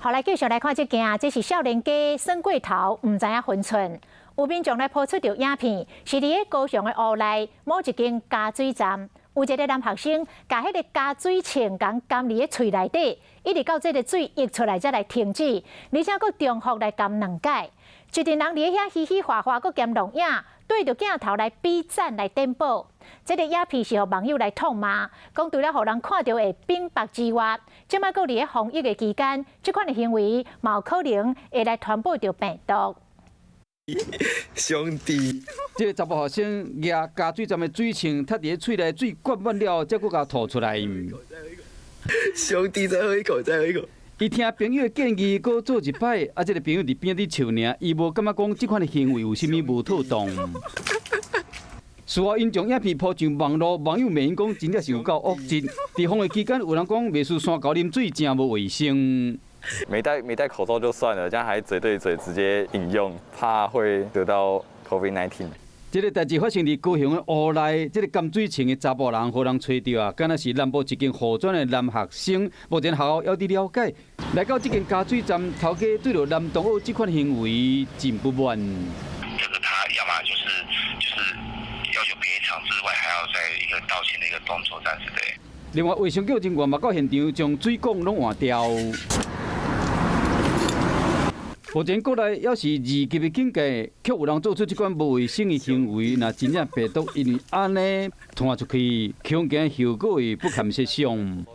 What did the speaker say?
好，來繼續來看這件，這是少年家耍過頭，毋知影分寸。有民眾來 po 出著影片，是佇咧高雄的湖內某一間加水站，有一个男學生共彼个加水銃共含佇咧喙內底，一直到這个水溢出來才來停止，而且閣重複來含兩擺。一陣人佇咧遐嘻嘻哈哈，閣兼錄影，對著鏡頭來比讚來點播。這个影片是予網友來痛罵，講除了予人看著會反腹之外，這擺閣佇咧防疫的期間，這款的行為嘛有可能會來傳播著病毒。兄弟，這个查埔學生攑加水站的水銃，塞佇咧喙內，水灌滿了，才閣共吐出來。兄弟，再喝一口，再喝一口。伊聽朋友的建議，閣做一擺，啊，這个朋友佇邊仔佇笑爾，伊無感覺講這款的行為有啥物無妥當。事後𪜶將影片 po 上網路，網友罵𪜶講真正是有夠惡質。佇防疫期間，有人講袂輸山溝啉水誠無衛生。沒戴口罩就算了，這樣還嘴對嘴直接飲用，怕會得到 COVID-19。這个代誌發生佇高雄的湖內，這个含水銃的查埔人，予人揣著啊，敢若是南部一間護專的男學生。目前學校猶佇了解，來到這間加水站，頭家對著男同學這款行為真不滿。這個他要麼就是要求賠償之外，還要再一個道歉的一個動作，這樣子對。另外，衛生局人員嘛到現場將水管攏換掉。目前國內猶是二級的警戒，卻有人做出這款無衛生的行為，若真正病毒因為按呢傳出去，恐驚後果會不堪設想。